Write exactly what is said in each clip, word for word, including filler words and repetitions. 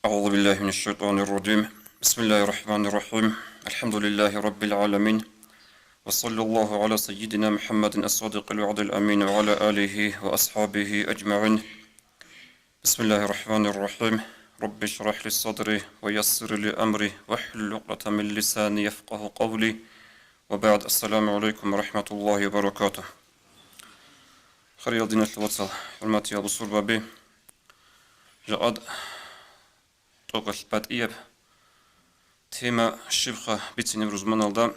أعوذ بالله من الشيطان الرجيم. بسم الله الرحمن الرحيم. الحمد لله رب العالمين. وصلى الله على سيدنا محمد الصادق الوعد الأمين وعلى آله وأصحابه أجمعين. بسم الله الرحمن الرحيم. رب اشرح لي صدري ويسر لي أمري واحلل عقدة من لساني يفقه قولي. وبعد. السلام عليكم ورحمة الله وبركاته. Хириял диналъул вацал, хӀурматиял бусурбаби, жакъа тӀокӀалъ батӀияб тема щибха бицинеб рузманалда,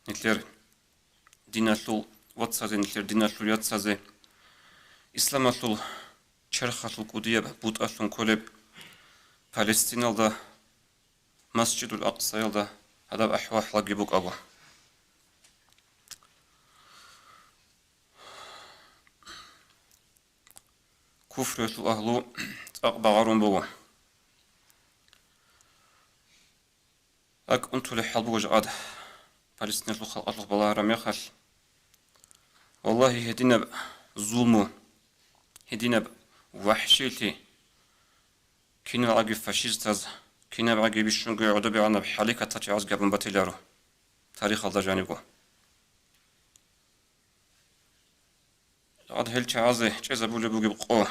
нилъер диналъул вацазе, нилъер диналъул яцазе, исламалъул черхалъул кӀудияб бутӀалъун кколеб Палестиналда, Масжидул Акъсаялда гьадаб ахӀвал-хӀалги букӀаго. Куфруялъул агьлу цӀакъ багъарун буго. АкӀ унтулеб хӀал буго жакъа Палестиналъул халкъалъухъ балагьараб мехалъ. Валлагьи, гьединаб зулму, гьединаб вахӀшилъи киналгӀаги фашистаз, кинабгӀаги бищунго гӀодобегӀанаб хӀаликатал чагӀазги гьабун батиларо, тарихалда жанибго. Гьал гьел чагӀазе чӀезабулеб бугеб къо.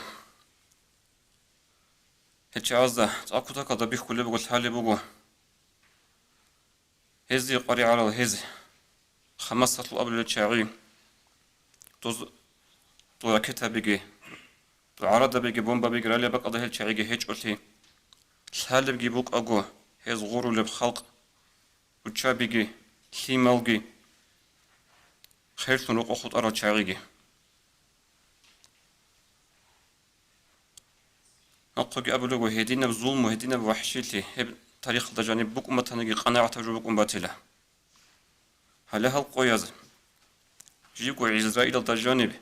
Гьел чагӀазда цӀакъ кутакалда бихьулеб буго, лъалеб буго. Гьезие къваригӀарал гьез, Хамасалъул абулел чагӀи, доз-, дол ракетабиги, дол гӀарадабиги, бомбабиги ралеб бакӀалда гьел чагӀиги гьечӀолъи, лъалебги букӀаго гьез гъурулеб халкъ, руччабиги, лъималги, херлъун рокъов хутӀарал чагӀиги. Нахъеги абулего, гьединаб зулму, гьединаб вахӀшилъи гьеб тарихалда жаниб букӀун батаниги, къанагӀатаб жо букӀун батила. Гьале гьал къояз, живго ГӀизраилалда жаниб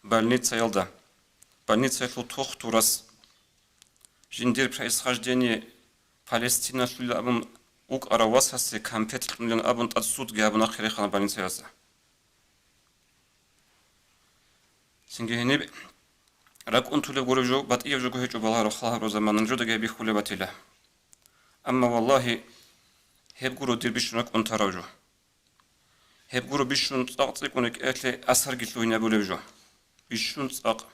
больницаялда, больницаялъул тохтурас, жиндир происхождение Палестиналъул абун вукӀарав васасе кампет кьунилан абун тӀад судги гьабуна хирехана больницаялъа. Цинги гьениб ракӀ унтулеб гуреб жо, батӀияб жого гьечӀо балагьараб, хал гьабураб замана, жодеги гьеб бихьулеб батила. Амма, валлагьи, гьеб гуро дир бищун ракӀ унтараб жо. Гьеб гуро бищун цӀакъ цӀикӀкӀун рекӀелъе асарги лъугьинабулеб жо. Бищун цӀакъ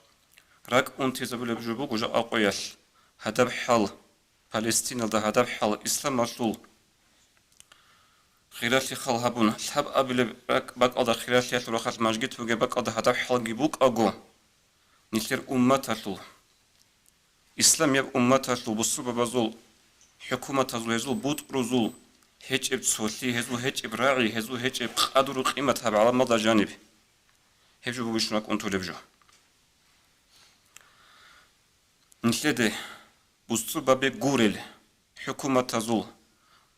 ракӀ унтизабулеб жо буго жакъа къоялъ гьадаб хӀал, Палестиналда гьадаб хӀал, исламалъул хиралъи хал гьабун, лъабабилеб ракӀ-, бакӀалда хиралъиялъул рахъалъ мажгит бугеб бакӀалда гьадаб хӀалги букӀаго, нилъер умматалъул, исламияб умматалъул бусурбабазул, хӀукуматазул, гьезул бутӀрузул гьечӀеб цолъи, гьезул гьечӀеб рагӀи, гьезул гьечӀеб къадру-къимат гьаб гӀаламалда жаниб. Гьеб жо буго бищун ракӀ унтулеб жо. Нилъеде бусурбаби гурел хӀукуматазул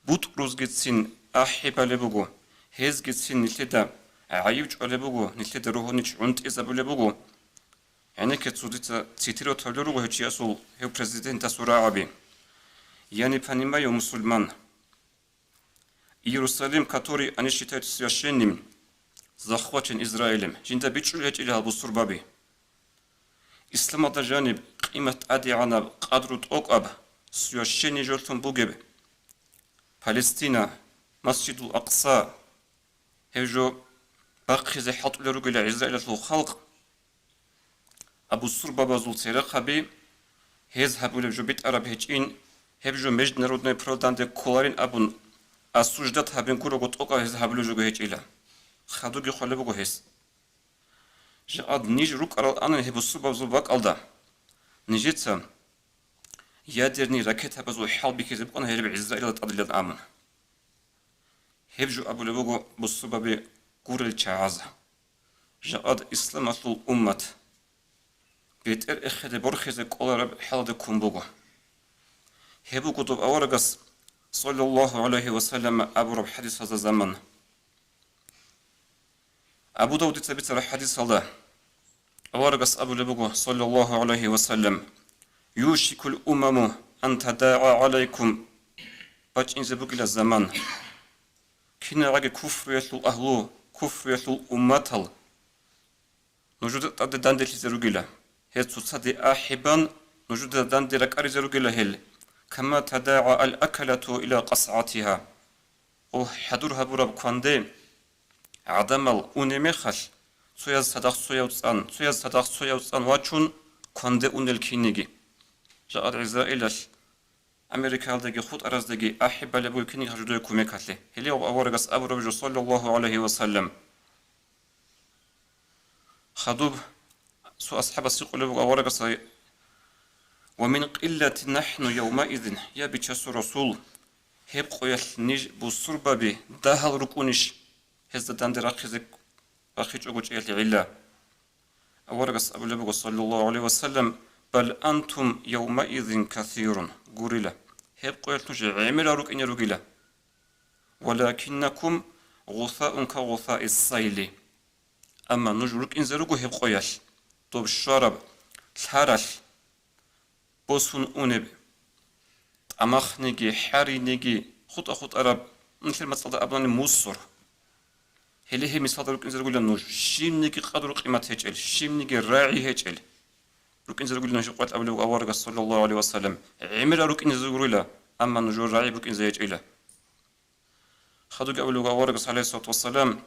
бутӀрузгицин ахӀи балеб буго, гьезгицин нилъеда гӀайиб чӀвалеб буго, нилъеда ругьунич гӀунтӀизабулеб буго. ГӀенекке, цо дица цитировать гьабулел руго гьев чиясул, гьев президентасул рагӀаби. Я не понимаю мусульман. Иерусалим, который они считают священным, захвачен Израилем. Жинда бичӀчӀулел гьечӀила гьал бусурбаби. Исламалда жаниб къимат тӀадегӀанаб, къадру тӀокӀаб, священный жолъун бугеб Палестина, Масжидул Акъса, гьев жо бахъизе хӀалтӀулел ругела ГӀизраилалъул халкъ, а бусурбабазул церехъаби, гьез гьабулеб жо битӀараб гьечӀин, гьеб жо международное право данде кколарин абун, осуждать гьабин гурого тӀокӀаб гьез гьабулеб жого гьечӀила. Хадуги хъвалеб буго гьес. Жакъа ниж рукӀарал анани гьеб бусурбабазул бакӀалда, нижеца ядерный ракетабазул хӀал бихьизе букӀана гьеб ГӀизраилалда тӀадилан абун. Гьеб жо абулеб буго бусурбаби гурел чагӀаз. Жакъа исламалъул уммат бетӀер эхеде борхизе кӀолареб хӀалде ккун буго. Гьеб буго доб аварагас, саллаллагьу гӀалайгьи ва саллам, абураб хӀадисазда заман. Абу Давудица бицараб хӀадисалда аварагас абулеб буго, саллаллагьу гӀалайгьи ва саллам: «Юшикул умаму ан тадагӀа гӀалайкум», бачӀинзе бугила заман. КинагӀаги куфруялъул агьлу, куфруялъул умматал нужеда тӀаде данделъизе ругила. Гьез цоцаде ахӀи бан, нужеда данде ракӀаризе ругила гьел. كما تداعى الأكلة إلى قصعتها. О, хӀадур гьабураб кванде гӀадамал унеб мехалъ, цояз цадахъ цояв цӀан, цояз цадахъ цояв цӀан вачун кванде унел кинниги. Жакъа ГӀизраилалъ Америкаялдаги хутӀараздаги ахӀи балеб буго кинниги гьаб жидее кумекалъе. Гьеле аварагас абураб жо, саллаллагьу гӀалайгьи ва саллам. Хадуб цо асхӀабас гьикъулеб буго аварагас: «Ва мин къиллати нахӀну явмаизин, я Бичасул Расул, гьеб къоялъ ниж бусурбаби дагьал рукӀунищ, гьезда данде рахъизе рахъичӀого чӀиялъе гӀилла?» Аварагас абулеб буго, саллаллагьу гӀалайгьи ва саллам: «Бал антум явмаизин касирун», гурила, гьеб къоялъ нуж гӀемерал рукӀине ругила. «Валакиннакум гъусаун ка гъусаис сайли». Амма нуж рукӀинзе руго гьеб къоялъ, доб щвараб лъаралъ босун унеб тӀамахниги, хӀариниги, хутӀа-хутӀараб, нилъер мацӀалда абунани, мусор. Гьеле гьеб мисалда рукӀинзе ругила нуж, щибниги къадру-къимат гьечӀел, щибниги рагӀи гьечӀел. РукӀинзе ругила нуж къоялъ, абулеб аварагас, саллаллагьу гӀалайгьи ва саллам, гӀемерал рукӀинзе ругила, амма нужер рагӀи букӀинзе гьечӀила. Хадубги абулеб аварагас, гӀалайгьиссалату вассалам: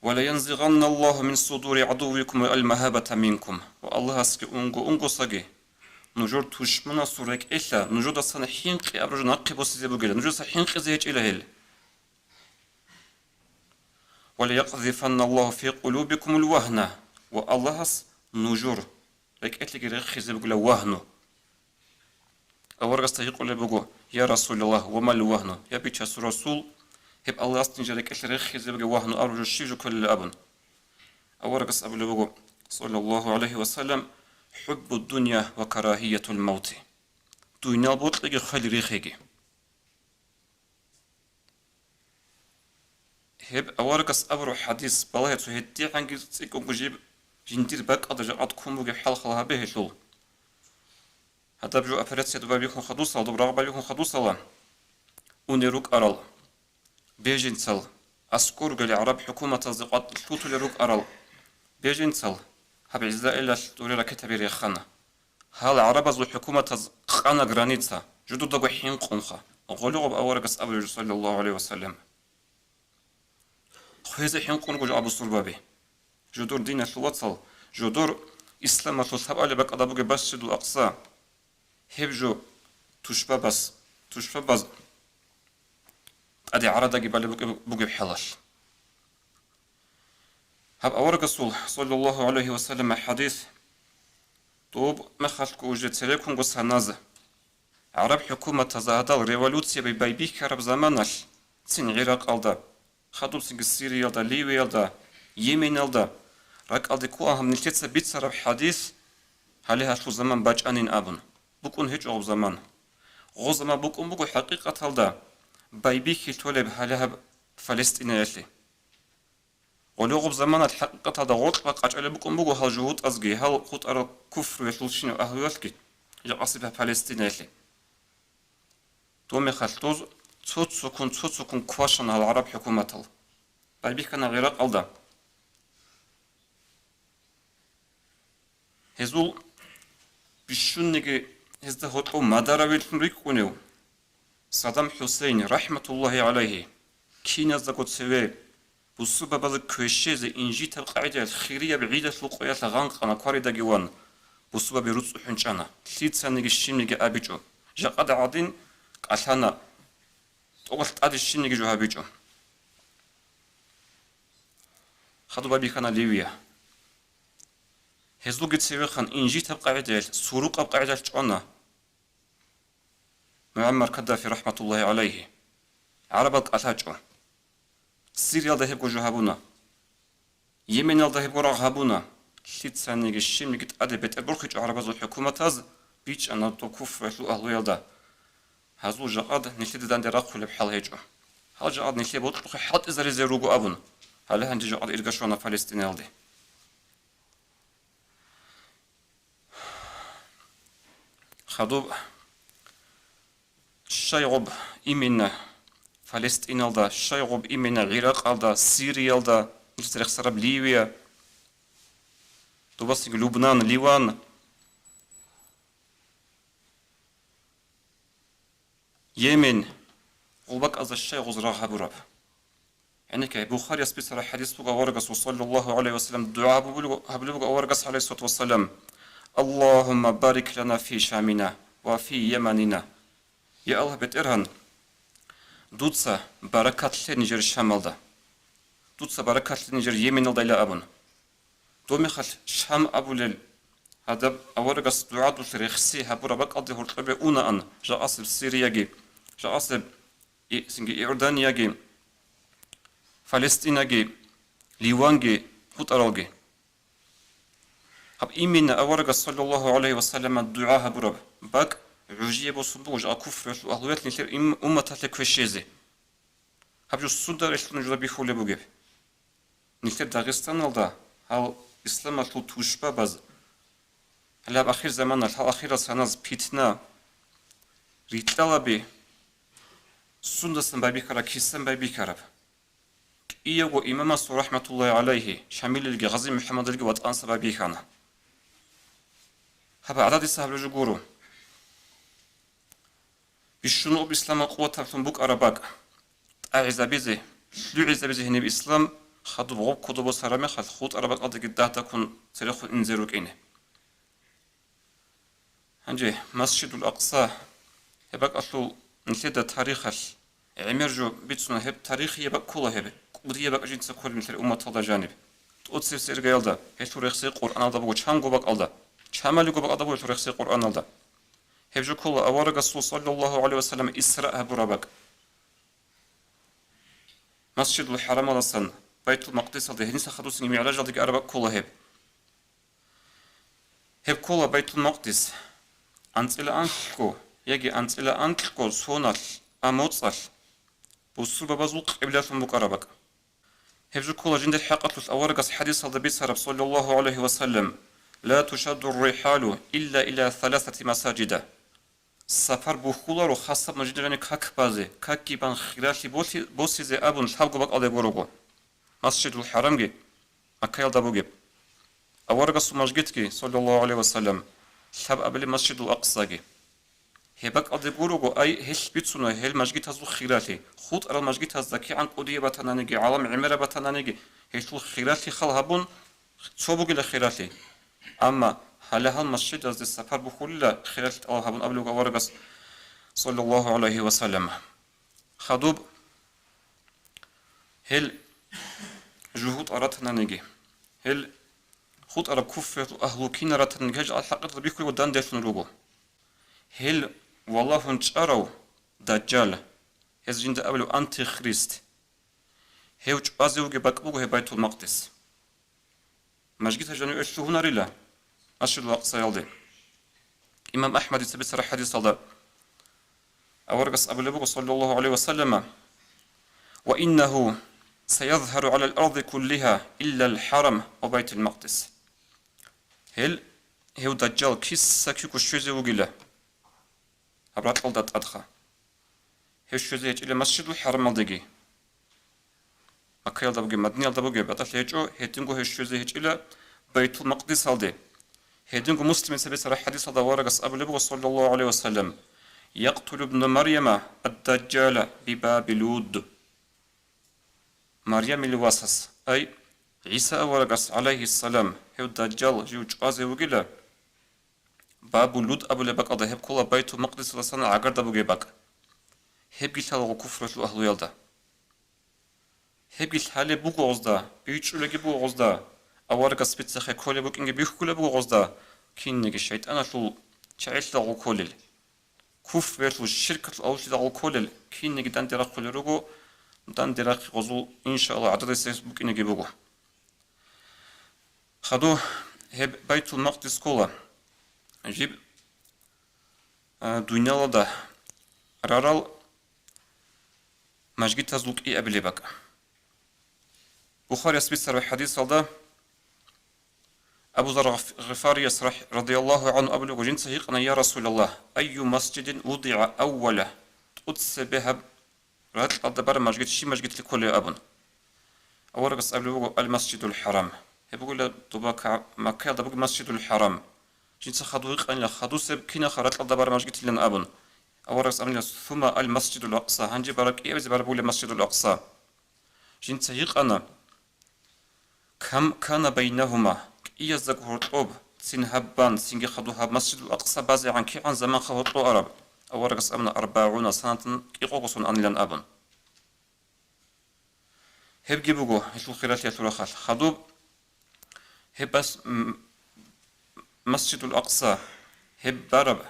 «Ва ла янзигъанна Аллагьу мин судури гӀадуввикум ал-магьабата минкум». Ва Аллагьасги унго-унгосаги нужер тушманасул рекӀелъа нужедасан хӀинкъи абураб жо нахъе босизе бугила, нужедаса хӀинкъизе гьечӀила гьел. «Ва ла якъзифанна Аллагьу фи къулубикумул вагьна». Ва Аллагьас нужер рекӀелъеги рехизе бугила вагьну. Аварагасда гьикъулеб буго: «Я Расулаллагь, ва мал вагьну?» Я Бичасул Расул, гьеб Аллагьас нижер рекӀелъе рехизе бугеб вагьну абураб жо щиб жо кколила абун. Аварагас абулеб буго, саллаллагьу гӀалайгьи ва саллам: «ХӀуббу дунья ва карагьиятул мавти». Дуниял бокьиги хвел рихеги. Гьеб аварагас абураб хӀадис балагье цо гьедигӀанги цӀикӀкӀунго жиб жиндир бакӀалда жакъа ккун бугеб хӀал хал гьабе гьелъул. Гьадаб жо операция доб байбихьун хадусала, доб рагъ байбихьун хадусала, унел рукӀарал беженцал, аскӀор ругел гӀараб хӀукуматазда къватӀ лъутулел рукӀарал беженцал гьаб ГӀизраилалъ тӀуре ракетаби рехана. Гьал гӀарабазул хӀукуматаз къана граница, жудурдаго хӀинкъунха, гъолъухъаб аварагас абулеб жо, саллаллагьу гӀалайгьи ва саллам. Хвезе хӀинкъун руго жо абусурбаби. Жудур диналъул вацал, жудур исламалъул лъабабилеб бакӀалда бугеб Масжидул Акъса, гьеб жо тушбабас, тушбабаз тӀаде гӀарадаги балеб бугеб, бугеб хӀалалъ. Гьаб аварагасул, саллаллагьу гӀалайгьи ва саллам, хӀадис, доб мехалъго уже цереккунго саназа, гӀараб хӀукуматазда гьадал революцияби байбихьараб заманалъ, цин ГӀиракъалда, хадубцинги Сириялда, Ливиялда, Йеменалда, ракӀалде ккола гьаб нилъеца бицараб хӀадис, гьале гьалъул заман бачӀанин абун, букӀун гьечӀо гьаб заман. Гъо заман букӀун буго хӀакъикъаталда байбихьи толеб гьале гьаб Палестинаялъе. Гъолъухъаб заманалъ хӀакъикъаталда гъоркьа къачӀалеб букӀун буго гьал жугьутӀазги, гьал хутӀарал куфруялъулщинал агьлуялъги, жакъасеб гьаб Палестинаялъе. Доб мехалъ доз цо-цоккун, цо-цоккун квашана гьал гӀараб хӀукуматал. Байбихьана ГӀиракъалда. Гьезул бищунниги гьезда гьоркьов мадаравилъун рикӀкӀунев Саддам ХӀусейн, рахӀматуллагьи гӀалайгьи, киназдаго цеве бусурбабазе квешезе инжитаб къагӀидаялъ хирияб гӀидалъул къоялъ гъанкъана кваридаги ван, бусурбаби руцӀцӀухӀун чӀана, лъицаниги щибниги абичӀо, жакъа гӀадин кӀалъана, тӀокӀалъ тӀаде щибниги жо гьабичӀо. Хадуб байбихьана Ливия. Гьезулги цевехъан инжитаб къагӀидаялъ, сурукъаб къагӀидаялъ чӀвана МугӀаммар Каддафи, рахӀматуллагьи гӀалайгьи. ГӀарабал кӀалъачӀо. Сириялда гьебго жо гьабуна. Йеменалда гьебго рагъ гьабуна. Лъицаниги щибниги тӀаде бетӀер борхичӀо гӀарабазул хӀукуматаз, бичӀчӀана доб куфруялъул агьлуялда. Гьазул жакъад нилъеда данде рахъулеб хӀал гьечӀо. Гьал жакъад нилъее бокьухъе хӀалтӀизаризе руго абун, гьале гьанже жакъад ирга щвана Палестинаялде. Хадуб щайгъуб именно Палестиналда, щайгъуб именно ГӀиракъалда, Сириялда, нилъеца рехсараб Ливия, дубасиги Лубнан, Ливан, Йемен гъубакӀазда щай гъоз рагъ гьабураб? ГӀенекке, Бухарияс бицараб хӀадис буго, аварагасул саллаллагьу гӀалайгьи вассалам дугӀа гьабулеб-, гьабулеб буго аварагас гӀалайгьиссалату вассалам: «Аллагьумма барик лана фи Шамина ва фи Яманина». Я Аллагь, БетӀергьан, дуца баракат лъе нижер Шамалда. Дуца баракат лъе нижер Йеменалдайила абун. Доб мехалъ Шам абулел гьадаб аварагас дугӀадулъ рехси гьабураб бакӀалде гьоркьобе унаан, жакъасеб Сирияги, жакъасеб и-, цинги Иорданияги, Палестинаги, Ливанги, хутӀаралги. Гьаб именно аварагас саллаллагьу гӀалайгьи вассаллама дугӀа гьабураб бакӀ гӀужие босун буго жакъа куфруялъул агьлуялъ нилъер им-, умматалъе квешезе. Гьаб жо сунда релълъун нужеда бихьулеб бугеб? Нилъер Дагъистаналда гьал исламалъул тушбабаз, гьалаб ахирзаманалъ, гьал ахирал саназ питна, рикьалаби сундасан байбихьараб, кисан байбихьараб? КӀиявго имамасул, рахӀматуллагьи гӀалайгьи, Шамилилги ГъазимухӀаммадилги ватӀанасда байбихьана. Гьаб гӀададиса гьабулеб жо гуро. Бищун об исламал къуватаблъун букӀараб бакӀ. ТӀагӀизабизе, лъугӀизабизе гьениб ислам хадуб гъоб кодоб босараб мехалъ хутӀараб бакӀалдеги дагьдаккун церехун инзе рукӀине. Гьанже Масжидул Акъса, гьеб бакӀалъул нилъеда тарихалъ гӀемер жо бицуна, гьеб тарихияб бакӀ ккола гьеб, кӀудияб бакӀ жинца кколеб нилъер умматалда жаниб. ТӀоцебесеб иргаялда, гьелъул рехси Къуръаналда буго, чанго бакӀалда, чамалиго бакӀалда буго гьелъул рехси Къуръаналда. Гьеб жо ккола аварагасул саллаллагьу гӀалайгьи вассаллам Исра гьабураб бакӀ. Масжидул ХӀарамалдасан Байтул Макъдисалде, гьениса хадусинги МигӀражалдеги араб бакӀ ккола гьеб. Гьеб ккола Байтул Макъдис анцӀила анлъго яги анцӀила анкьго соналъ, а, моцӀалъ, бусурбабазул къиблалъун букӀараб бакӀ. Гьеб жо ккола жиндир хӀакъалъулъ аварагас хӀадисалда бицараб, саллаллагьу гӀалайгьи вассаллам: «Ла тушадду ррихӀалу илла иля саласати масажида». Сапар бухьуларо хасаб мажгиталъе как базе, какги бан хиралъи болъи-, босизе абун лъабго бакӀалде гурого. Масжидул ХӀарамги Маккаялда бугеб. Аварагасул мажгитги, саллаллагьу гӀалайгьи вассаллам, лъабабилеб Масжидул Акъсаги. Гьеб бакӀалде гурого, ай, гьелъ бицуна гьел мажгитазул хиралъи, хутӀарал мажгитазда кигӀан кӀудияб батананиги, гӀалам гӀемераб батананиги, гьелъул хиралъи хал гьабун, цо бугила хиралъи. Амма гьале гьал масжидазде сапар бухьулила хиралъи тӀалаб гьабун абулеб аварагас, саллаллагьу гӀалайгьи вассаллам. Хадуб гьел жугьутӀа ратананиги, гьел хутӀараб куфриялъул агьлу кина ратананиги, гьел жакъа хӀакъикъаталда бихьулего данделъун руго. Гьел валагьун чӀарав Дажжал, гьез жинда абулев антихрист, гьев чӀвазе вугеб бакӀ буго гьеб Байтул-Макъдис. Мажгитал жаниве лъугьунарила Масжидул Акъсаялде. Имам Ахмадица бицараб хӀадисалда аварагас абулеб буго, саллаллагьу гӀалайгьи вассаллама: «Ва иннагьу саязгьару гӀалал арди куллигьа иллал хӀарам ва Байтул-Макъдис». Гьел, гьев Дажжал киса-киго щвезе вугила гьаб ракьалда тӀадха. Гьев щвезе гьечӀила Масжидул ХӀарамалдеги. Маккаялда бугеб, Мадинаялда бугеб батӀалъи гьечӀо, гьединго гьев щвезе гьечӀила Байтул-Макъдисалде. Гьединго Муслимица бицараб хӀадисалда аварагас абулеб буго, саллаллагьу гӀалайгьи вассаллам: «Якътулу ибну Марьяма ад-Дажжала би Баби Луд». Марьямил васас, ай, ГӀиса аварагас, гӀалайгьиссалам, гьев Дажжал жив чӀвазе вугила, Бабу Луд абулеб бакӀалда, гьеб ккола Байтул-Макъдисалдасан гӀагарда бугеб бакӀ. Гьебги лъалаго куфралъул агьлуялда. Гьебги лъалеб буго гъозда, бичӀчӀулебги буго гъозда, аварагас бицахъе кколеб букӀинги бихьулеб буго гъозда, кинниги шайтӀаналъул чагӀилъидал гъол кколел. Куфрлъул, ширкалъул агьлулъидал гъол кколел, кинниги данде рахъулел руго, данде рахъи гъозул, иншааллагь, гӀададиса гьес букӀинеги буго. Хадуб гьеб Байтул-Макъдис ккола жиб, а, дуниялалда рарал мажгитазул кӀиабилеб бакӀ. Бухарияс бицараб хӀадисалда Абу Зар Гъиф-, Гъифарияс рахь-, радияллагьу гӀангьу абулеб буго, жинца гьикъана: «Я Расулаллагь, айю масжидин вудигӀа аввала?» ТӀоцебе гьаб ракьалда бараб мажгит щиб мажгитлъи кколеб абун. Аварагас абулеб буго: «Ал-Масжидул ХӀарам». Гьеб бугила доба Ка-, Маккаялда бугеб Масжидул ХӀарам. Жинца хадуб гьикъанила, хадусеб кинаха ракьалда бараб мажгитлъилан абун. Аварагас абуна: «Сума аль-Масжидул Акъса», гьанже бараб кӀиабизе бараб бугила Масжидул Акъса. Жинца гьикъана: «Кам кана байнагьума», кӀиязда гьоркьоб, цин гьаб бан, цинги хадуб гьаб Масжидул Акъса базегӀан кигӀан заманха гьоркьо араб? Аварагас абуна: «АрбагӀуна санатан», кӀикъого сон анилан абун. Гьебги буго гьелъул хиралъиялъул рахъалъ. Хадуб гьеб бас-, м-, Масжидул Акъса гьеб бараб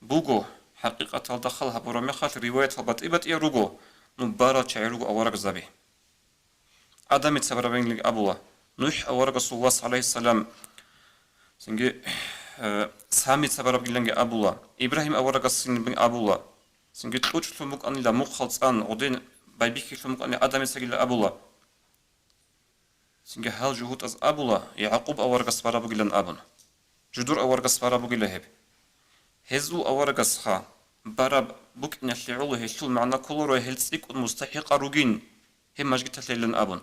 буго, хӀакъикъаталда хал гьабураб мехалъ риваятал батӀи-батӀиял руго, ну, барал чагӀи руго аварагзаби. Адамица бараб бугилан абула, НухӀ аварагасул вас, гӀалайгьиссалам, цинги, э, Самица бараб бугиланги абула, Ибрагьим аварагасилан абула, цинги кьучӀлъун букӀанила мухъал цӀан, гъудин байбихьилъун букӀанила Адамицагилан абула. Цинги гьал жугьутӀаз абула, Якъуб аварагас бараб бугилан абун. Жудур аварагас бараб бугила гьеб. Гьезул аварагасха бараб букӀиналъе гӀоло гьелъул магӀна кколаро гьел цӀикӀкӀун мустахӀикъал ругин гьеб мажгиталъейилан абун.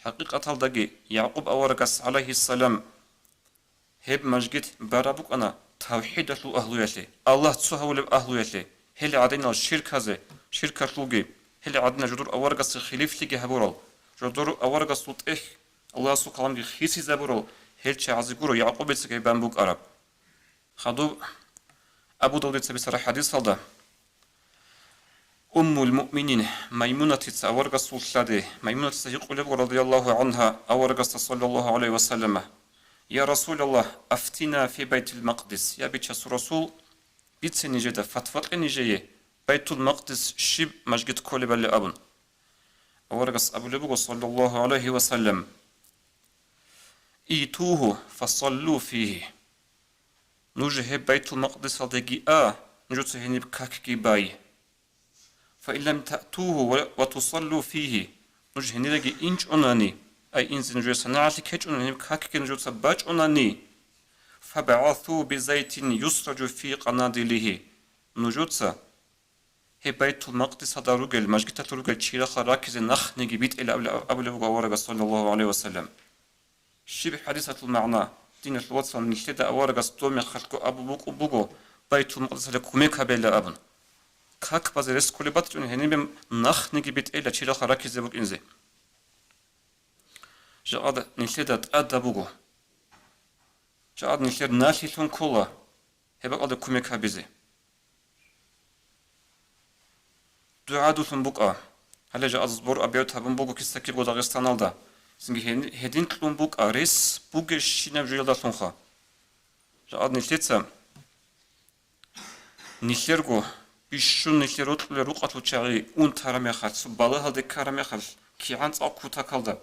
ХӀакъикъаталдаги Якъуб аварагас, гӀалайгьиссалам, гьеб мажгит бараб букӀана тавхӀидалъул агьлуялъе, Аллагь цо гьавулеб агьлуялъе, гьел гӀадинал ширказе, ширкалъулги, гьел гӀадинал жудур аварагасде хилифлъиги гьабурал, жудур аварагасул тӀехь Аллагьасул каламги хисизабурал гьел чагӀазе гуро Якъубица гьеб бан букӀараб. Хадуб Абу Давудица бицараб хӀадисалда, Уммул муъминин Маймунатица аварагасул лъади, Маймунатица гьикъулеб буго, радияллагьу гӀангьа, аварагасда, саллаллагьу гӀалайгьи ва саллама: «Я Расулаллагь, афтина фи Байтил Макъдис», я Бичасул Расул, бице нижеда, фатва кье нижее, Байтул Макъдис щиб мажгит кколебали абун. Аварагас абулеб буго, саллаллагьу гӀалайгьи ва саллам: «Итугьу фасаллу фигьи». Нуж гьеб Байтул Макъдисалдеги а, нужеца гьениб какги бай. «Фаин лам таътугьу ва, ва тусаллу фигьи», нуж гьениреги инчӀунани, ай инзе нужер санагӀалъи ккечӀунани, гьениб какги нужеца бачӀунани, «фабгӀасу бизайтин юсраджу фи къанадилигьи», нужеца гьеб Байтул Макъдисалда ругел, мажгиталъур ругел чирахъа ракизе нахниги битӀейилан абулеб, абулеб буго аварагас, саллаллагьу гӀалайгьи ва саллам. Щиб хӀадисалъул магӀна? Диналъул вацал, нилъеда аварагас доб мехалъго абун букӀун буго, Байтул Макъдисалде кумек гьабейилан абун. Как базе рес кколеб батичӀони гьенибе нахниги битӀейилан чирахъа ракизе букӀинзе. Жакъа нилъеда тӀадаб буго. Жакъа нилъер налъилъун ккола гьеб бакӀалде кумек гьабизе. ДугӀадулъун букӀа. Гьале жакъа сбор объявить гьабун буго киса-кибго Дагъистаналда. Цинги гьедин, гьедин кьун букӀа, рес бугебщинаб жоялдалъунха. Жакъа нилъеца нилъерго бищун нилъер рокьулел рукъалъул чагӀи унтараб мехалъ, цо балагьалде ккараб мехалъ, кигӀан цӀакъ кутакалда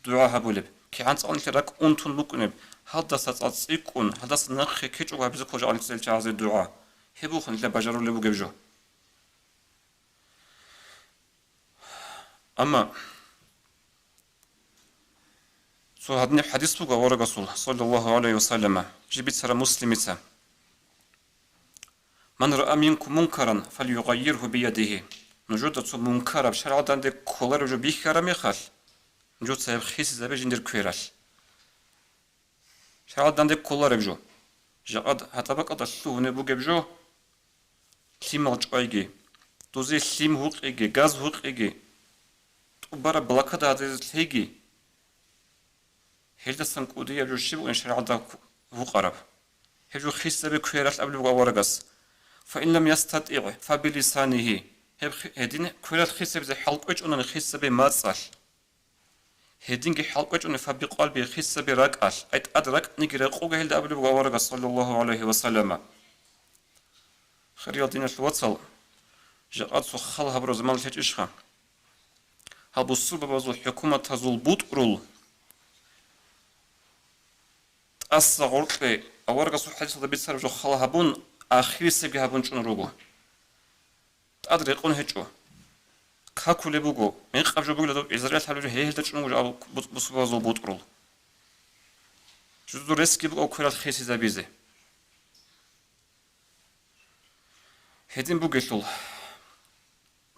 дугӀа гьабулеб, кигӀан цӀакъ нилъер ракӀ унтун букӀунеб, гьалдаса цӀакъ цӀикӀкӀун, гьалдаса нахъе ккечӀого гьабизе ккола жакъа нилъер чагӀазе дугӀа. Гьеб бухъун нилъер бажарулеб бугеб жо. Амма цо гьадинаб хӀадис буго аварагасул, саллаллагьу гӀалайгьи ва саллама, жиб бицараб Муслимица: «Ман раа минкум мункаран, фалюгъаййиргьу биядигьи». Нужеда цо мункараб, шаргӀалда данде кколареб жо бихьараб мехалъ, нужеца гьеб хисизабе жиндир квералъ. ШаргӀалда данде кколареб жо. Жакъа гьатӀа бакӀалда лъугьунеб бугеб жо, лъимал чӀвайги, дузе лъим гьукъиги, газ гьукъиги, тӀубараб блокада гьаризе лъеги, гьелдасан кӀудияб жо щиб бугони шаргӀалда гьукъараб? Гьеб жо хисизабе квералъ абулеб буго аварагас: «Фаин лам ястатигӀ, фабилисанигьи». Гьеб хи-, гьедин квералъ хисабизе хӀал кӀвечӀунани хисизабе мацӀалъ. Гьединги хӀал кӀвечӀуни фабикъалби хисизабе ракӀалъ, ай тӀад ракӀниги рекъого гьелда абулеб буго аварагас, саллаллагьу гӀалайгьи ва саллама. Хириял диналъул вацал, жакъа цо хал гьабураб заманалъ гьечӀищха? Гьаб бусурбабазул хӀукуматазул бутӀрул тӀаса гъоркье аварагасул хӀадисалда бицараб жо хал гьабун, ахирисебги гьабун чӀун руго. ТӀад рекъон гьечӀо. Какулеб буго, мекъаб жо бугила доб гӀезариялъ гьабулеб жо, гьей гьелда чӀун буго жо абу-, бу-, бусурбабазул бутӀрул. Жузу ресги буго кверал хисизабизе. Гьедин бугелъул,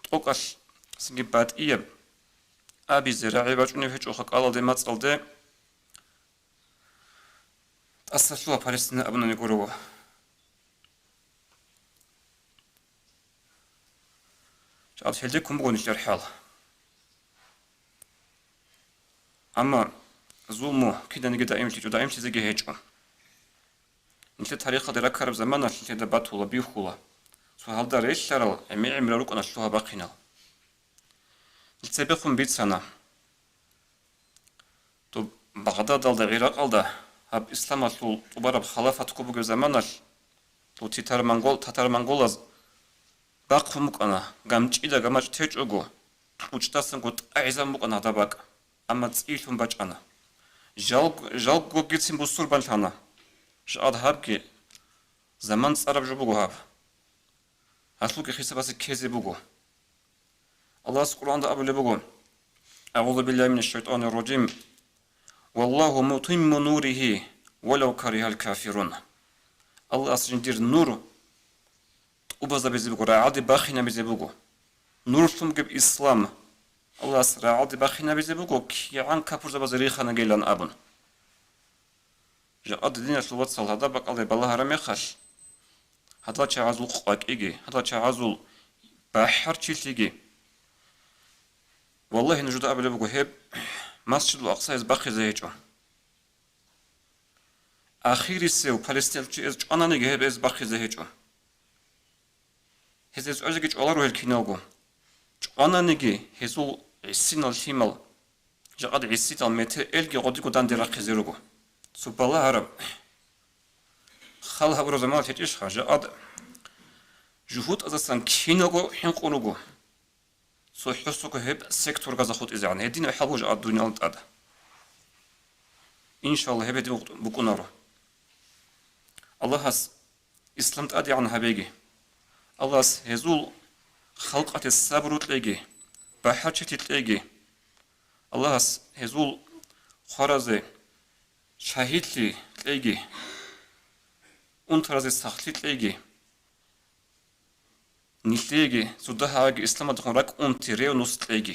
тӀокӀалъ цинги батӀияб абизе рагӀи бачӀунеб гьечӀо хакӀалалде мацӀалде, тӀасалъугьа Палестина абунани гуро. Жакъа гьелдеккун буго нилъер хӀал. Амма зулму киданиги даимлъичӀо, даимлъизеги гьечӀо. Нилъер тарихалде раккараб заманалъ нилъеда батула, бихьула. Цо гьалда релълъарал гӀемер-гӀемерал рукӀана лъугьа-бахъинал. Нилъ цебехун бицана. Доб Багъдадалда, ГӀиракъалда, гьаб исламалъул тӀубараб халафат ккун бугеб заманалъ, дов титар-монгол-, татар-монголаз бахъун букӀана, гамчӀида гамачӀ течӀого, кьучӀдасанго тӀагӀизабун букӀана гьадаб бакӀ, амма цӀиялъун бачӀана. Жал-, жалгогицин бусурбанлъана. Жакъа гьабги заман цӀараб жо буго гьаб. Гьалъулги хисабасе ккезе буго. Аллагьас Къуръанда абулеб буго: «أعوذ بالله من الشيطان الرجيم. والله متم نوره ولو كره الكافرون». Аллагьас жиндир нур тӀубазабизе буго, рагӀалде бахинабизе буго. Нурлъун бугеб ислам Аллагьас рагӀалде бахинабизе буго, кигӀан капурзабазе риханагилан абун. Жакъа диналъул вацал гьадаб бакӀалде балагьараб мехалъ, гьадал чагӀазул къвакӀиги, гьадал чагӀазул бахӀарчилъиги. Валлагьи, нужеда абулеб буго, гьеб Масжидул Акъса гьез бахъизе гьечӀо. Ахирисев палестинчи гьез чӀвананиги, гьеб гьез бахъизе гьечӀо. Гьезие цӀвезеги чӀваларо гьел киналго. ЧӀвананиги, гьезул гӀисинал лъимал, жакъа гӀисинал метер элги гъодиго данде рахъизе руго. Цо балагьараб, хал гьабураб заманалъ гьечӀищха, жакъа жугьутӀаздасан киналго хӀинкъун руго. Цо хӀусаго гьеб секторгазда хутӀизегӀан, гьединаб хӀал буго жакъа дуниялалда тӀад. Иншаллагь, гьеб гьедин букӀунаро. Аллагьас ислам тӀадегӀан гьабеги. Аллагьас гьезул халкъалъе сабру кьеги, бахӀарчилъи кьеги. Аллагьас гьезул хваразе шагьидлъи кьеги, унтаразе сахлъи кьеги. Нилъееги цо дагьабги исламалдехун ракӀ унти, ревность кьеги.